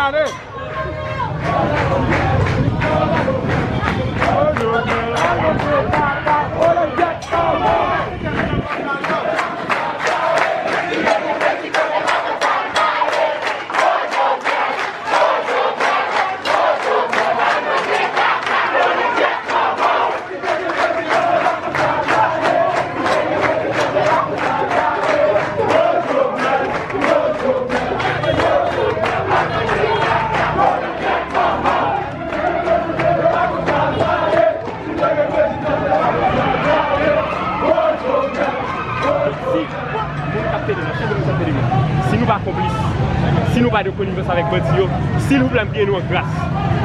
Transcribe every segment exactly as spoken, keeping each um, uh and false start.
Ale! Si moun k ap tande m, chak moun k ap tande m, si nou pa konplis, si nou pa de konivans avèk bandi yo, silvouplè, m priye nou an gras,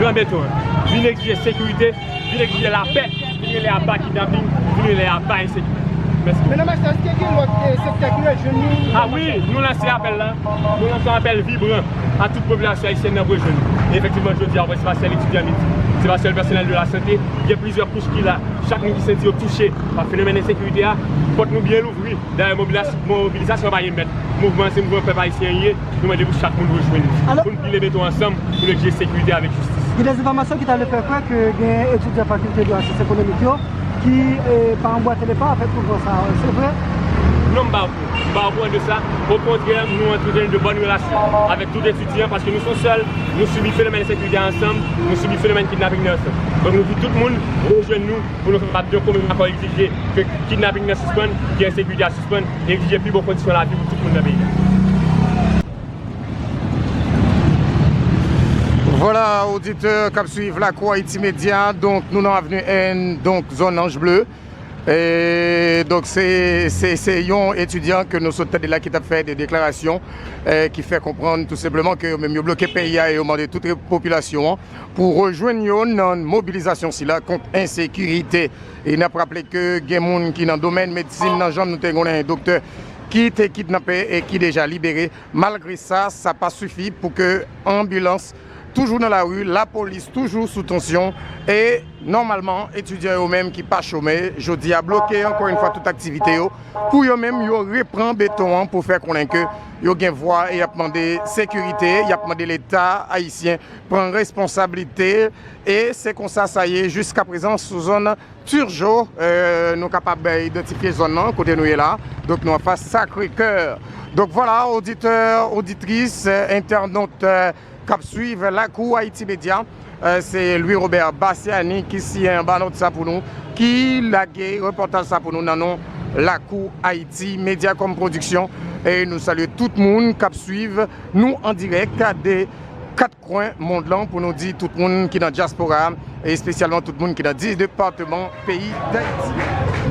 pran beton an, vin egzije sekirite, vin egzije lapè, vin rele aba kidnaping, vin rele aba ensekirite. Mèsi. Men nan mache, èske gen lòt, eh, sektè ki rejwenn nou? Ah wi, nou lanse apèl la. Nou lanse yon apèl vibran a tout popilasyon ayisyèn nan pou rejwenn nou. E efektivman, jodi a, wè, se pa sèl etidyan, se pa sèl pèsonèl de la sante. Gen plizyè kouch ki la. Chak moun ki santi yo touche pa fenomèn ensekirite a, pòt nou byen louvri. Dayè, mobilas-, mobilizasyon pa gen mèt. Mouvman an se mouvman pèp ayisyen an ye. Nou mande pou chak moun rejwenn nou. Pou n pile beton ansanm, pou n egzije sekirite avèk jistis. Gen de enfòmasyon ki ta vle fè kwè ke gen etidyan fakilte dwa syans ekonomik yo ki, eh, pa anbwate lepa avèk mouvman sa a. Se vre? Non, m pa okouran. M pa okouran de sa. Okontrè, nou antretenir de bòn relasyon avèk tout etidyan paske nou se yon sèl, nou sibi fenomèn ensekirite a ansanm, nou sibi fenomèn kidnaping nan ansanm. Donk, nou envite tout moun rejwenn nou pou nou kapab de komen akò egzije ke kidnaping nan sispann, ke ensekirite a sispann, e egzije pi bon kondisyon lavi pou tout moun nan peyi a. Vwala, oditè k ap swiv Lakou Ayiti Medya, donk, nou nan avni N, donk, zòn Anj Ble. E, donk, se, se, se yon etidyan ke nou sot tande la ki t ap fè de deklarasyon, eh, ki fè konprann tou senpleman ke yo menm yo bloke peyi a e yo mande tout re-, popilasyon an pou rejwenn yo nan mobilizasyon sila kont ensekirite. E n ap raple ke gen moun ki nan domèn medsin nan, jan nou te konnen, doktè ki te kidnape e ki deja libere. Malgre sa, sa pa sifi pou ke anbilans toujou nan lari, lapolis toujou sou tansyon, e nòmalman, etidyan yo menm ki pa chome, jodi a bloke ankò yon fwa tout aktivite yo, pou yo menm yo repran beton an pou fè konnen ke yo gen vwa e y ap mande sekirite, y ap mande Leta ayisyen pran responsablite, e se konsa sa ye jiskaprezan sou zòn Turgeau, eh, nou kapab, eh, idantifye zòn nan, kote nou ye la. Donk, nou anfas Sacré-Cœur. Donk, vwala, oditè, oditris, eh, entènot, eh, k ap swiv Lakou Ayiti Medya, eh, se Louis Robert Bassiani ki siyen anba nòt sa pou nou, ki lage repòtaj sa pou nou nan non Lakou Ayiti Medya kòm pwodiksyon. E nou salye tout moun k ap swiv nou an dirèk de kat kwen mond lan pou nou di tout moun ki nan dyaspora a, e espesyalman tout moun ki nan dis depatman peyi Dayiti.